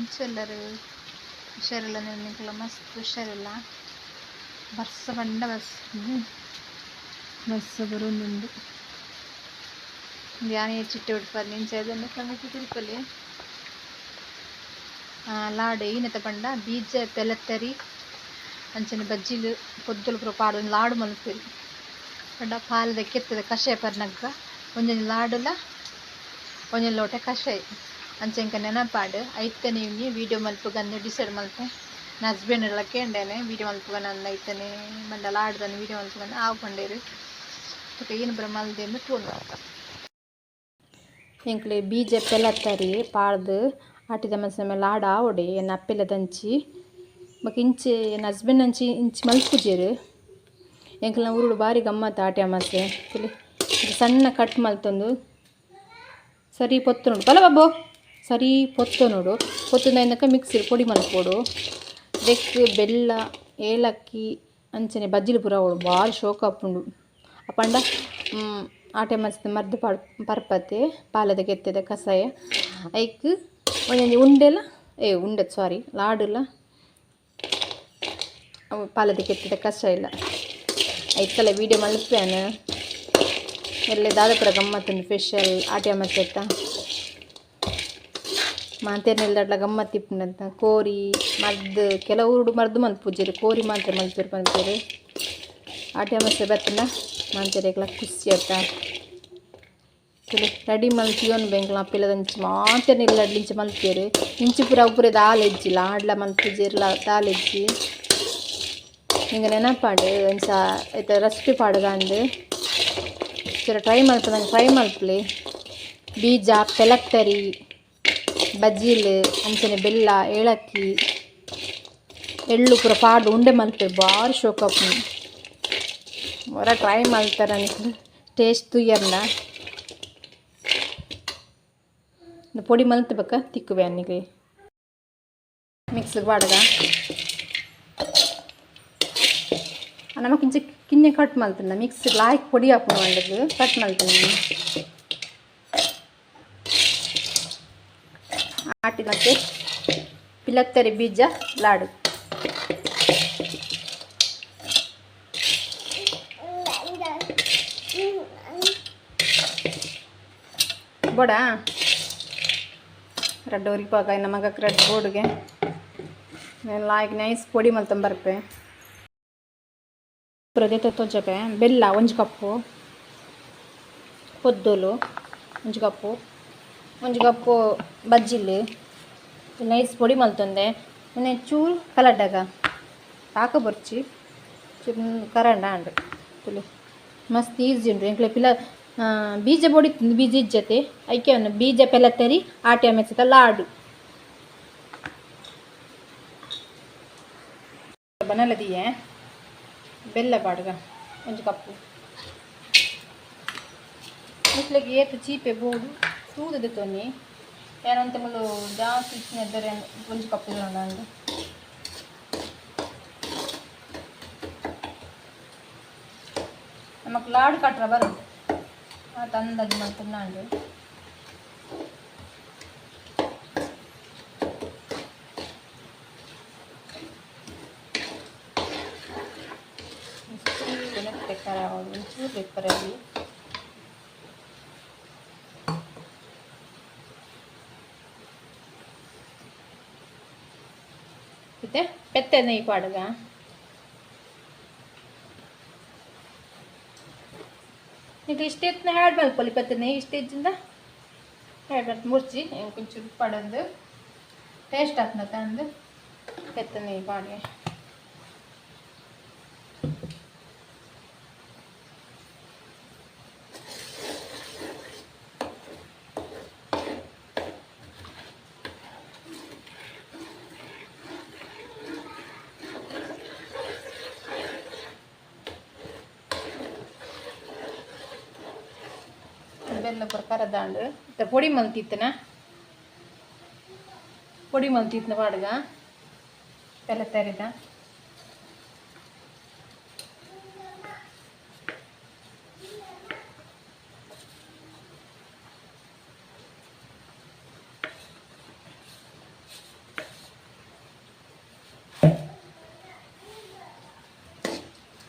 ಎಂಚೆಲ್ಲರು ಹುಷಾರಿಲ್ಲ ನಿಕ್ಲ ಮಸ್ತ್ ಹುಷಾರಿಲ್ಲ ಬರ್ಸ ಬಂಡ ಬಸ್ ಬರ್ಸ ಬರೋದುಂಡು ಯಾನೆ ಚಿಟ್ಟೆ ಉಡ್ಪಾದ ಇಂಚ ಕಮಿಟಿ ತಿರುಪಲಿ ಲಾಡು ಈನತ ಪಂಡ ಬೀಜ ಪೆಲತ್ತರಿ ಅಂಚನೆ ಬಜ್ಜಿಲು ಪೊದ್ದುಲು ಪೂರ ಪಾಡೊಂದು ಲಾಡು ಮಲ್ಪುವೆರ್ ಪಂಡ ಪಾಲದ ಕೆತ್ತದ ಕಷಾಯ ಪರ್ನಗ ಒಂಜೊಂಜಿ ಲಾಡುಲ ಒಂಜೊಂಜಿ ಲೋಟ ಕಷಾಯ ಅಂಚ ಎಂಕ ನೆನಪಾಂಡ್ ಐತನೆ ಒಂಜಿ ವೀಡಿಯೋ ಮಲ್ಪುಗಂದ್ ಡಿಸೈಡ್ ಮಲ್ತೆ. ನನ್ನ ಹಸ್ಬೆಂಡ್ ಲ ಕೇಂಡೇನೆ ವೀಡಿಯೋ ಮಲ್ಪುಗ ನನ್ನ ಐತನೆ ಪಂಡ ಲಾಡುದನೆ ವೀಡಿಯೋ ಮಲ್ಪುಗಂದ್ ಆವು ಪಂಡೇರು ಬೊಕ ಏನ್ ಪೂರ ಮಲ್ದೆಂದ್ ತೂಂದು. ಎಂಕ್ಲೆ ಬೀಜ ಪೆಲತ್ತರಿ ಪಾಡ್ದ್ ಆಟಿದ ಮಸಮೆ ಲಾಡು ಆವೊಡೆ ಎನ್ನ ಅಪ್ಪೆಲದಂಚಿ ಬೊಕ ಇಂಚೆ ಎನ್ನ ಹಸ್ಬೆಂಡ್ ಅಂಚಿ ಇಂಚಿ ಮಲ್ಪುಜೆರ್ ಎಂಕ್ಲೆನ ಊರುಡು ಬಾರಿ ಗಮ್ಮತ್ ಆಟಿ ಅಮಾಸೆ ತೂಲೆ ಸಣ್ಣ ಕಟ್ ಮಲ್ತೊಂದು ಸರಿ ಪೊತ್ತುನುಡು ಬಲ ಬಾಬು ಸರಿ ಪೊತ್ತುನುಡು ಪೊತ್ತುಂದಾಯಿನಕ ಮಿಕ್ಸಿಡ್ ಪೊಡಿ ಮಲ್ಪೊಡು ದೆಕ್ಕ್ ಬೆಲ್ಲ ಏಲಕ್ಕಿ ಅಂಚನೆ ಬಜ್ಜಿಲು ಪೂರ ಆವೊಡು ಬಾರಿ ಶೋಕು ಆಪುಂಡು ಅಪಂಡ ಆಟಿ ಅಮಾಸೆದ ಮರ್ದ್ ಪಾಡ್ ಪರ್ಪತೆ ಪಾಲೆದ ಕೆತ್ತೆದ ಕಷಾಯ ಐಕ್ ಒಂಜೊಂಜಿ ಉಂಡೆಲ ಏ ಉಂಡೆ ಸಾರಿ ಲಾಡುಲ ಅವು ಪಾಲೆದ ಕೆತ್ತೆದ ಕಷಾಯಲ ಐತಲ ವೀಡಿಯೋ ಮಲ್ಪುವೆನ್ ಎಲ್ಲೆ ದಾದ ಪೂರ ಗಮ್ಮತ್ತುಂಡು ಸ್ಪೆಷಲ್ ಆಟಿ ಅಮಾಸೆತ ಮಾತೆರ್ನೆಲ್ದಡ್ಲ ಗಮ್ಮತ್ ಇಪ್ಪುಂಡಂತ ಕೋರಿ ಮರ್ದ್ ಕೆಲವು ಊರುಡು ಮರ್ದ್ ಮಲ್ಪುಜೆರ್ ಕೋರಿ ಮಾತ್ರ ಮಲ್ಪುವೆರ್ ಪನ್ಪೆರ್ ಆಟಿ ಅಮಾಸೆ ಬತ್ತುಂಡ ಮಾತೆರೆಗ್ಲ ಖುಷಿ ಅತ್ತ ತೂಲೆ ರೆಡಿ ಮಲ್ತಿಯೊಂದು ಎಂಕ್ಲ ಅಪ್ಪೆಲದಂಚಿ ಮಾತೆರ್ನ ಇಲ್ಲಡ್ಲ ಇಂಚ ಮಲ್ಪುವೆರ್ ಇಂಚಿ ಪೂರ ಅವು ಪೂರ ದಾಲ ಇಜ್ಜಿ ಲಾಡ್ಲ ಮಲ್ಪುಜೆರ್ ದಾಲ ಇಜ್ಜಿ ಎಂಕ್ ನೆನಪಾಂಡ್ ಅಂಚ ಐತ ರೆಸಿಪಿ ಪಾಡ್ಗಂದ್ ಒಂಚೂರು ಟ್ರೈ ಮಲ್ಪುನಗ ಟ್ರೈ ಮಲ್ಪುಲೆ ಬೀಜ ಪೆಲತ್ತರಿ ಬಜ್ಜಿಲ್ ಅಂಚನೆ ಬೆಲ್ಲ ಏಲಕ್ಕಿ ಎಳ್ಳು ಪೂರ ಪಾಡ್ದ್ ಉಂಡೆ ಮಲ್ಪುವೆರ್ ಬಾರಿ ಶೋಕು ಆಪುಂಡು ಒರ ಟ್ರೈ ಮಲ್ತರೆ ಟೇಸ್ಟ್ ತೂಯರ್ಂಡ ಪೊಡಿ ಮಲ್ತ್ ಬೊಕ ತಿಕ್ಕುವೆ ನಿಕ್ಲೆ ಮಿಕ್ಸ್ ಪಾಡ್ಗ ನಮಕ್ ಇಂಚ ಕಿನ್ಯ ಕಟ್ ಮಲ್ತುಂಡ ಮಿಕ್ಸ್ ಲಾಯ್ಕ್ ಪೊಡಿ ಆಪುಂಡು ಪಂಡುದು ಕಟ್ ಮಲ್ತುಂಡ ಆಟಿ ಮತ್ತೆ ಪಿಲತ್ತರಿ ಬೀಜ ಲಾಡು. ಬೋಡಾ ರಡ್ಡ್ ಒರಿಪಾಗ ನಮಗಕ್ ರಡ್ಡ್ ಬೋಡುಗೆ ಲಾಯ್ಕ್ ನೈಸ್ ಪೊಡಿ ಮಲ್ತೊಂದು ಬರ್ಪೆ ಪೂರ ತೋಜಪೆ ಬೆಲ್ಲ ಒಂಜಿ ಕಪ್ಪು ಪೊದ್ದೊಲು ಒಂಜಿ ಕಪ್ಪು ಒಂಜಿ ಕಪ್ಪು ಬಜ್ಜಿಲ್ ನೈಸ್ ಪೊಡಿ ಮಲ್ತೊಂದೆ ಒಂಜಿ ಚೂರು ಕಲಡ್ಡಗ ಪಾಕ ಬೊರ್ಚಿ ಚೂರು ಕರಂಡ ಆಂಡ್ ತೂಲೆ ಮಸ್ತ್ ಈಸಿ ಉಂಡು ಎಂಕ್ಲೆ ಪಿಲ ಬೀಜ ಬೋಡಿತ್ತುಂಡು ಬೀಜ ಇಜ್ಜತೆ ಐಕೆ ಬೀಜ ಪೆಲತ್ತರಿ ಆಟಿ ಅಮೆಸದ ಲಾಡು ಬನಲ ದೀಯೆ ಬೆಲ್ಲ ಪಾಡ್ಗ ಒಂಜಿ ಕಪ್ಪು ಮುಟ್ಲೆಗ್ ಏತ್ ಚೀಪೆ ಬೋಡು ತೂದು ದೆತೊನಿ ಯಾನ್ ಒಂತೆ ಮೂಲು ಜಾಸ್ತಿ ಇತ್ತಿನ ಒಂಜಿ ಕಪ್ಪು ದೆತೊಂಡ ನಮಕ್ ಲಾಡು ಕಟ್ರ ಬರುಂಡು ಆತ್ ಅಂದಾಜು ಮಲ್ತುಂಡಾಂಡ್ ಒಂಚೂರು ಪೆಪ್ಪರಲ್ಲಿ ಇತ್ತೆ ಪೆತ್ತೆ ನೆಯ್ಯಿ ಪಾಡುಗ ನಿಕ್ಲ್ ಇಷ್ಟ ಇತ್ತಿನ ಆ್ಯಡ್ ಮಲ್ಪೊಲಿ ಪೆತ್ತೆ ನೆಯ್ಯಿ ಇಷ್ಟ ಇಜ್ಜಿಂಡ ಆ್ಯಡ್ ಮಲ್ತ್ ಮುರ್ಚಿ ಒಂಚೂರು ಪಾಡೊಂದು ಟೇಸ್ಟ್ ಆಪುಂಡತ ಅಂದ್ ಪೆತ್ತ ನೆಯ್ಯಿ ಪಾಡ್ವೆ. ಬೆಲ್ಲ ಪೂರ ಕರದಾಂಡ್ ಇತ್ತೆ ಪೊಡಿ ಮಲ್ತಿತ್ತನ ಪೊಡಿ ಮಲ್ತಿತ್ತಿನ ಪಾಡ್ಗ ಪೆಲತ್ತರಿದ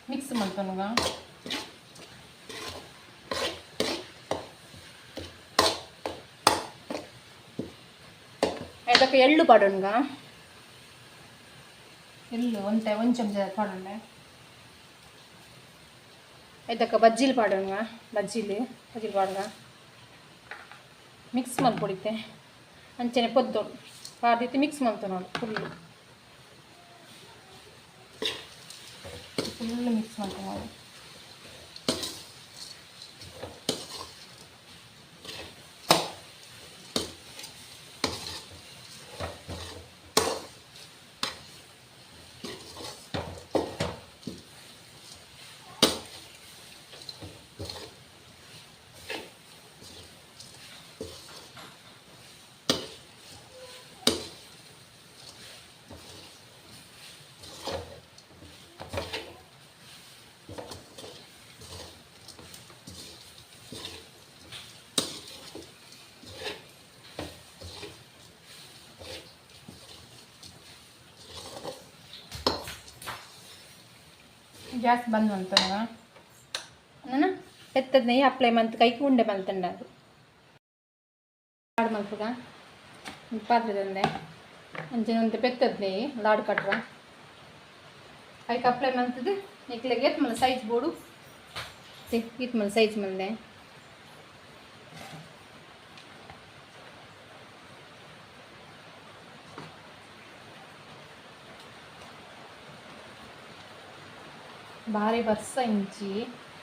ಮಿಕ್ಸ್ ಮಲ್ಪನುಗ ಅದಕ್ಕೆ ಎಳ್ಳು ಪಾಡೋಣಗ. ಎಳ್ಳು ಒಂತೆ ಒಂದು ಚಮಚ ಪಾಡೋಣ. ಇದಕ್ಕೆ ಬಜ್ಜಿಲಿ ಪಾಡೋಣ. ಬಜ್ಜಿಲಿ ಬಜ್ಜಿಲಿ ಪಾಡುಗ, ಮಿಕ್ಸ್ ಮಲ್ಪೊಡಿತ್ತೆ. ಅಂಚನೆ ಪೊದ್ದೊಡು ಪಾಡ್ದಿತ್ತು ಮಿಕ್ಸ್ ಮಲ್ತು ನೋಡು. ಫುಲ್ಲು ಫುಲ್ ಮಿಕ್ಸ್ ಮಲ್ತು ನೋಡು. ಗ್ಯಾಸ್ ಬಂದ್ ಮಲ್ಪುನಗ ನನ ಪೆತ್ತದ ನೆಯ್ಯಿ ಅಪ್ಲೈ ಮಂತ್ ಕೈಕ್ ಉಂಡೆ ಮಲ್ತುಂಡದು. ಲಾಡು ಮಲ್ಪುಗ. ಪಾತ್ರೆ ತಂದೆ. ಅಂಚನೆ ಒಂತೆ ಪೆತ್ತದ ನೆಯ್ಯಿ ಲಾಡು ಕಟ್ರ ಕೈಕ್ ಅಪ್ಲೈ ಮಂತದು. ನಿಕ್ಲೆಗ್ ಏತ್ ಮಲ್ಲ ಸೈಜ್ ಬೋಡು, ಈತ್ ಮಲ್ಲ ಸೈಜ್ ಮಲ್ದೆ. ಬಾರಿ ಬರ್ಸ ಇಂಚಿ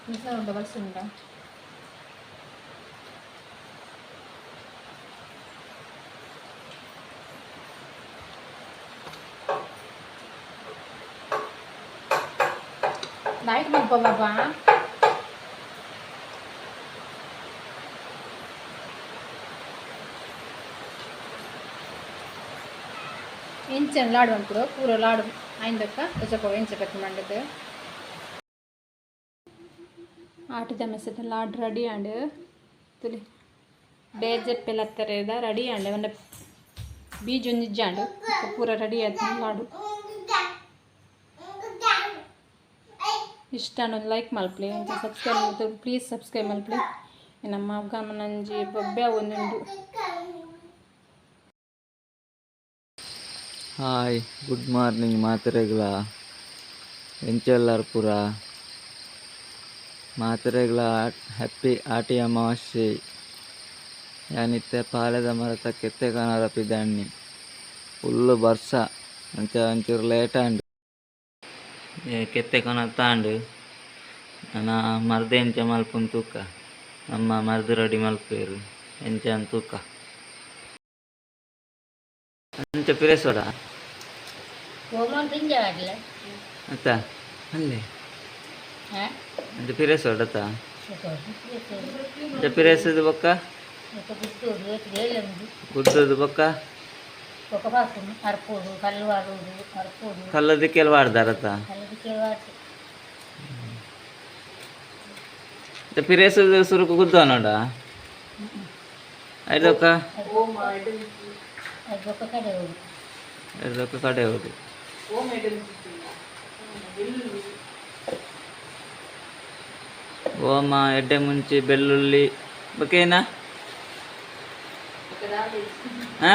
ನಿಕ್ಲ ಉಂಡ ಬರ್ಸ ಉಂಡ. ಲೈಟ್ ಮಲ್ಪ ಬಾಬಾ. ಇಂಚನ ಲಾಡು ಮಲ್ಪುಡು. ಪೂರ ಲಾಡು ಆಯಿಂದಕ್ಕ ತೋಜಪಾವು ಎಂಚ ಕಟ್ ಮಂಡದು. ಆಟಿದ ಮೆಸದ ಲಾಡ್ ರೆಡಿ ಆಂಡ್. ತುಲಿ ಬೇಜಪ್ಪೆಲತ್ತರದ ರೆಡಿ ಆಂಡ್. ಒಂದ ಬೀಜ ಒಂಜಿ ಇಜ್ಜಾಂಡ್. ಪೂರ ರೆಡಿ ಆಯ್ತು ಲಾಡು. ಇಷ್ಟ ಒಂದು ಲೈಕ್ ಮಲ್ಪಲೆ. ಅಂಚ ಸಬ್ಸ್ಕ್ರೈಬ್ ಮಲ್ತು, ಪ್ಲೀಸ್ ಸಬ್ಸ್ಕ್ರೈಬ್ ಮಲ್ಪಲೆ. ನಮ್ಮ ಗಮನಂಜಿ ಬೊಬ್ಬೆ ಒಂದುಂಡು. ಹಾಯ್, ಗುಡ್ ಮಾರ್ನಿಂಗ್ ಮಾತೆರೆಗ್ಲ. ಎಂಚೆಲ್ಲಾರ್ ಪೂರ? ಮಾತೆರೆಗ್ಲ ಹ್ಯಾಪಿ ಆಟಿ ಅಮಾವಾಸ್ಯೆ. ಯಾನಿತ್ತೆ ಪಾಲೆದ ಮರತ ಕೆತ್ತೆ ಕನರ ಪಿದಣ್ಣಿ. ಫುಲ್ಲು ಬರ್ಸ, ಅಂಚ ಒಂಚೂರು ಲೇಟ್ ಆಂಡ್. ಕೆತ್ತೆ ಕನತ್ತಾಂಡ್. ನನ ಮರ್ದ್ ಎಂಚ ಮಲ್ಪುನ್ ತೂಕ. ನಮ್ಮ ಮರ್ದ್ ರೆಡಿ ಮಲ್ಪುವೆರ್, ಎಂಚ ಅಂದ್ ತೂಕ. ಅಂಚ ಪಿರೆಸೋಡ ಅತ್ತ ಅಲ್ಲೇ ಅಂಚ ಪಿರೆಸೋಡತ್ತ. ಅಂಚ ಪಿರೆಸದು ಬೊಕ್ಕ ಗುದ್ದದು ಬೊಕ್ಕ ಕಲ್ಲದಕ್ಕೆಲ್ಲ ವಾಡ್ದಾರತ್ತ. ಪಿರೆಸದು ಸುರುಕು ಗುದ್ದ ನೋಡ ಐದೊಕ್ಕ ಐದೊಕ್ಕ ಕಡೆ ಹೋದು. ಓಮ, ಎಡ್ಡೆ ಮುಂಚಿ, ಬೆಳ್ಳುಳ್ಳಿ ಬೊಕೇನಾ? ಆ?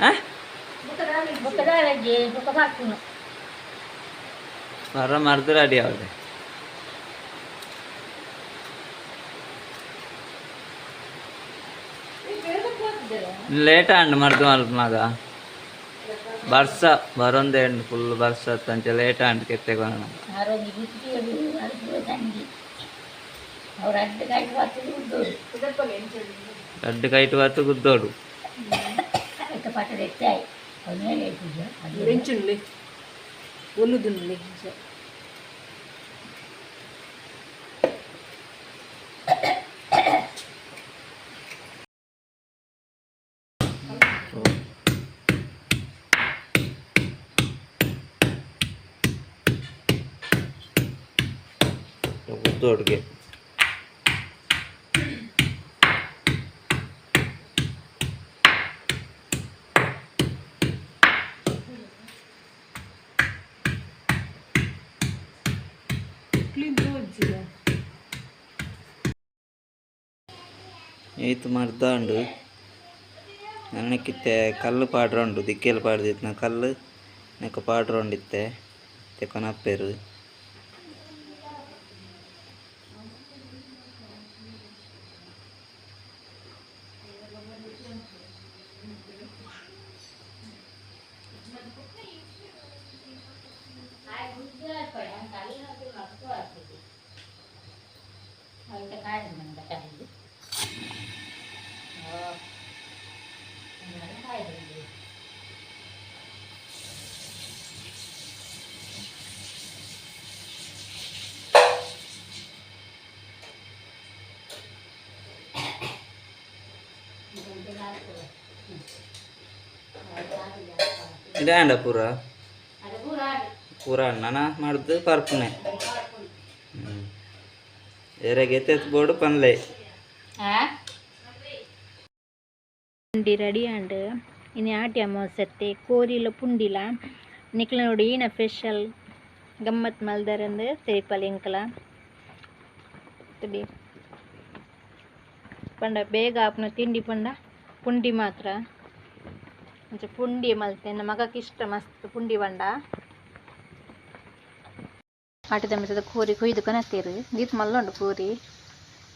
ಆ? ಪರ ಮರ್ದ್ ರೆಡಿ ಆವಡೆ. ಲೇಟ್ ಆಂಡ್ ಮರ್ದ್ ಮಲ್ಪುನಗ. ಬರ್ಸ ಬರೊಂದೇ ಉಂಡು, ಫುಲ್ ಬರ್ಸ. ಅಂಚ ಲೇಟ್ ಆಂಡ್ ಕೆತ್ತೆ ಕೊನನಗ. ರಡ್ಡ್ ಕೈಟ್ ಪತ್ತ್ ಗುದ್ದೋಡು. ಎಂಚುಂಡ್ಲಿ ಒಲ್ಲುದುಂಡ್ಲಿ. ಗುದ್ದೋಡ್ಗೆ. ಈತ್ ಮರ್ದಾಂಡು ನನಕ್ಕಿತ್ತೆ ಕಲ್ಲು ಪಾಡ್ರೊಂಡು ದಿಕ್ಕೆಲ್ ಪಾಡ್ದಿತ್ತಿನ ಕಲ್ಲು ನೆಕ್ಕ ಪಾಡ್ರೊಂಡಿತ್ತೆ ಇತ್ತೆ ಕೊನಪ್ಪೆರ್. ಇದಾಂಡ ಪೂರ ಪೂರ ನನ ಮರ್ದ್ ಪರ್ಪುನೆ ಏರೆಗ್ ಏತೇತ್ ಬೋಡು ಪನ್ಲೆ. ಪುಂಡಿ ರೆಡಿ ಆಂಡ್. ಇನಿ ಆಟಿ ಅಮಾವಾಸ್ಯೆ ಕೋರಿಲ ಪುಂಡಿಲ ನಿಕ್ಲ ನೋಡಿ ಈನ ಸ್ಪೆಷಲ್ ಗಮ್ಮತ್ ಮಲ್ದರಂದು ತೆರಿಪಾಲೆ ಎಂಕಲ ತಡಿ ಪಂಡ ಬೇಗ ಆಪುನ ತಿಂಡಿ ಪಂಡ ಪುಂಡಿ ಮಾತ್ರ. ಅಂಚ ಪುಂಡಿ ಮಲ್ತೆ ಮಗಕ್ ಇಷ್ಟ ಮಸ್ತ್ ಪುಂಡಿ ಪಂಡ. ಆಟಿದ ಮಿತ್ತದ ಕೋರಿ ಕೊಯ್ದು ಕೊನತ್ತೇರು ದೀತ್ ಮಲ್ಲುಂಡು ಕೋರಿ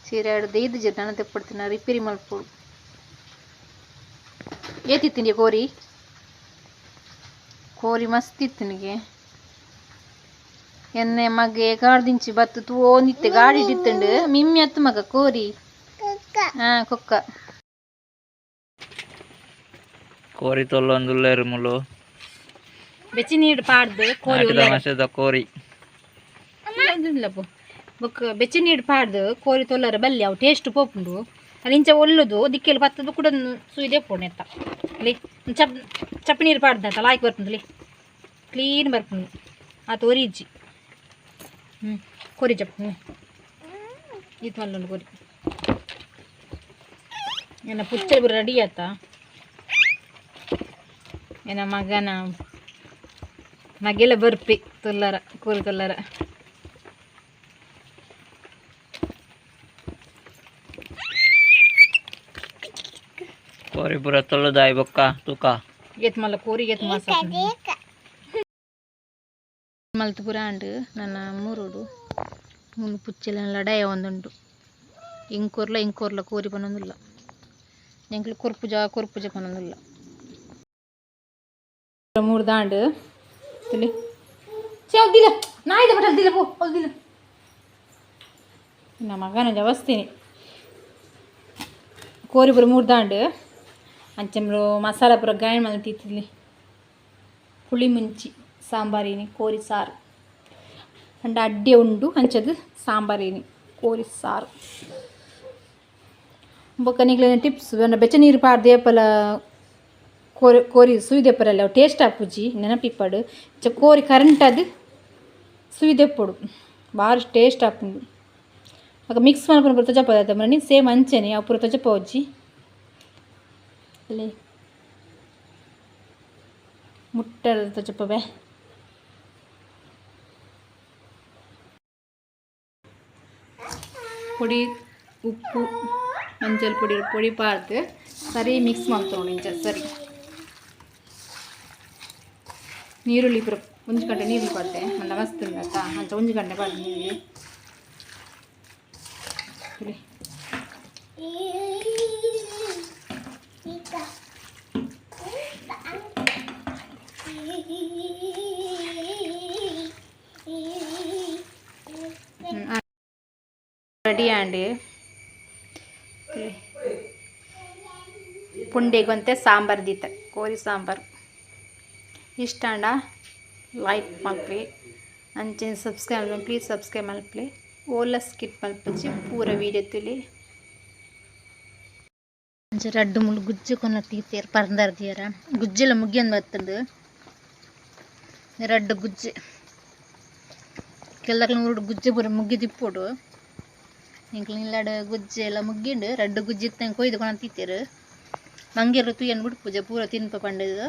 ಸೀರೆ ದೀದ್ ಜೀರ್ ನನ ತೆಪ್ಪಡ್ತಿನ ರಿಪೇರಿ ಮಲ್ಪೊಡು. ಏತಿತ್ತಿನಿ ಕೋರಿ ಕೋರಿ ಮಸ್ತ್ ಇತ್ತಿನಿಗೆ ಎನ್ನೆ ಮಗೆ ಕಾಡ್ದಿಂಚಿ ಬತ್ತು ತೂವೊಂದಿತ್ತೆ ಗಾಡಿ ಇತ್ತಿಂಡು ಮಿಮ್ಮಿ ಅತ್ತು ಮಗ ಕೋರಿ. ಹಾ ಕೊಕ್ಕ ಕೋರಿ ತೊಲ್ಲೊಂದುಲ್ಲೆರ್ ಮುಲು. ಬೆಚ್ಚಿ ನೀರು ಪಾಡ್ದು ಕೋರಿ ಆಟಿದ ಅಮಾವಾಸ್ಯೆದ ಕೋರಿ. ಬೊಕ್ಕ ಬೆಚ್ಚಿ ನೀರು ಪಾಡ್ದು ಕೋರಿ ತೊಲ್ಲರ ಬಲ್ಲಿ ಅವು ಟೇಸ್ಟ್ ಪೋಪುಂಡು. ಅದು ಇಂಚ ಒಲ್ಲುದು ದಿಕ್ಕೆಲ್ ಪತ್ತದು ಕೂಡ ಸುಯ್ದೆ ಪೋಣೆತ್ತ ಅಲ್ಲಿ ಚಪ್ ಚಪ್ಪಿ ನೀರು ಪಾಡ್ದ ಲಾಯ್ಕ್ ಬರ್ಪುಂಡು ಕ್ಲೀನ್ ಬರ್ಪುಂಡು ಆತ ಒರಿಜ್ಜಿ. ಕೋರಿ ಚಪ್ಪು ಈತ್ ಮಲ್ಲುಂಡು ಕೋರಿ. ಏನ ಪುಚ್ಚೆ ಪೂರ ರೆಡಿ ಆತ. ಏನ ಮಗನ ಮಗೆಲ ಬರ್ಪಿ ತೊಲ್ಲರ ಕೋರಿ ತೊಲ್ಲರ. ಕೋರಿ ಪೂರ ತೊಲ್ಲುದಾಯಿ ಬೊಕ್ಕ ತೂಕ. ಏತ್ ಮಲ್ಲ ಕೋರಿ ಏತ್ ಮಾಸ ಮಲ್ತ್ ಪೂರ ಆಂಡ್. ನನ್ನ ಮೂರುಡು ಮೂಲು ಪುಚ್ಚೆಲ ಲಡಾಯ ಒಂದುಂಡು. ಇಂಕೊರ್ಲ ಇಂಕೊರ್ಲ ಕೋರಿ ಪನೊಂದುಲ್ಲ ಎಂಕ್ಲು ಕೊರ್ಪುಜ ಕೊರ್ಪುಜ ಪನೊಂದುಲ್ಲ. ಮೂರು ದಾಂಡು ತುಲಿ ದಿಲ ನಾಯಿದ ಬಟ್ಟಲ್ ದಿಲ ಪೋ ದಿಲ ನಮ್ಮ ಮಗನ ಜವಸ್ತೀನಿ. ಕೋರಿ ಪೂರ ಮೂರು ದಾಂಡು ಅಂಚೆಮ್ರು ಮಸಾಲ ಪೂರ ಗ್ರೈಂಡ್ ಮಲ್ತಿತ್ತಿಲ್ಲಿ ಪುಳಿ ಮುಂಚಿ ಸಾಂಬಾರಿನಿ ಕೋರಿ ಸಾರು ಅಂಡ ಅಡ್ಡೆ ಉಂಡು ಅಂಚದು ಸಾಂಬಾರಿನಿ ಕೋರಿ ಸಾರು. ಬೊಕ್ಕ ನಿಕ್ಲೆನ ಟಿಪ್ಸ್ ಬೆಚ್ಚ ನೀರು ಪಾಡ್ದು ಏಪಲ ಕೋರಿ ಕೋರಿ ಸುಯ್ದೆಪ್ಪರಲ್ಲ ಅವು ಟೇಸ್ಟ್ ಆಪುಜಿ ನೆನಪಿಪ್ಪಡು. ಇಂಚ ಕೋರಿ ಕರೆಂಟ್ ಅದು ಸುಯ್ದೆಪ್ಪೊಡು ಬಾರಿ ಟೇಸ್ಟ್ ಆಪುಂಡು. ಬೊಕ ಮಿಕ್ಸ್ ಮಲ್ಪುನ ಪೂರ ತೊಜಪಾದ ಮನಿ ಸೇಮ್ ಅಂಚನೆ ಅವು ಪೂರ ತೊಜಪಾವೊಜ್ಜಿ. ಅಲ್ಲಿ ಮುಟ್ಟದ ತೊಜಪವೆ. ಪೊಡಿ ಉಪ್ಪು ಮಂಜಲ್ ಪೊಡಿ ಪೊಡಿ ಪಾಡ್ದು ಸರಿ ಮಿಕ್ಸ್ ಮಲ್ತೊನೊಡು ಇಂಚ ಸರಿ. ನೀರುಳ್ಳಿ ಪೂರ ಒಂಜಿ ಗಂಟೆ ನೀರುಳ್ಳಿ ಪಾಡ್ದೆ ಮಂಡ ಮಸ್ತ್ ಉಂಡತ್ತ ಅಂಚ ಒಂಜಿ ಗಂಟೆ ಪಾಡ್ದೆ ನೀರುಳ್ಳಿ. ರೆಡಿ ಆಂಡ್ ಪುಂಡಿಗೊಂತೆ ಸಾಂಬಾರ್ ದೀತ ಕೋರಿ ಸಾಂಬಾರ್. ಇಷ್ಟ ಆಂಡ ಲೈಕ್ ಮಲ್ಪುಲೆ ಅಂಚನೆ ಸಬ್ಸ್ಕ್ರೈಬ್ ಪ್ಲೀಸ್ ಸಬ್ಸ್ಕ್ರೈಬ್ ಮಲ್ಪುಲೆ ಓಲ ಸ್ಕಿಪ್ ಮಲ್ಪುಜಿ ಪೂರ ವೀಡಿಯೋ ತೂಲೆ. ಅಂಚ ರಡ್ಡ್ ಮೂಲು ಗುಜ್ಜೆ ಕೊನ ತೀತೇರ್ ಪರ್ಂದರ್ ದಿಯರ ಗುಜ್ಜೆಲ ಮುಗಿಯೊಂದು ಬತ್ತುಂಡು ರಡ್ಡ್ ಗುಜ್ಜೆ ಕೆಲದಕ್ಲೆನ ಊರುಡು ಗುಜ್ಜೆ ಪೂರ ಮುಗಿದಿಪ್ಪೊಡು. ಎಂಕ್ಲ ಇಲ್ಲಡ್ ಗುಜ್ಜೆ ಎಲ್ಲ ಮುಗ್ಗಿಂಡು ರಡ್ಡ್ ಗುಜ್ಜೆ ಇತ್ತಂಗ್ ಕೊಯ್ದು ಕೊನೊಂದು ತೀತೆರ್. ಮಂಗೆರ್ ತೂಯನ್ ಬುಡ್ಪುಜ ಪೂರ ತಿನ್ಪ ಪಂಡುದು.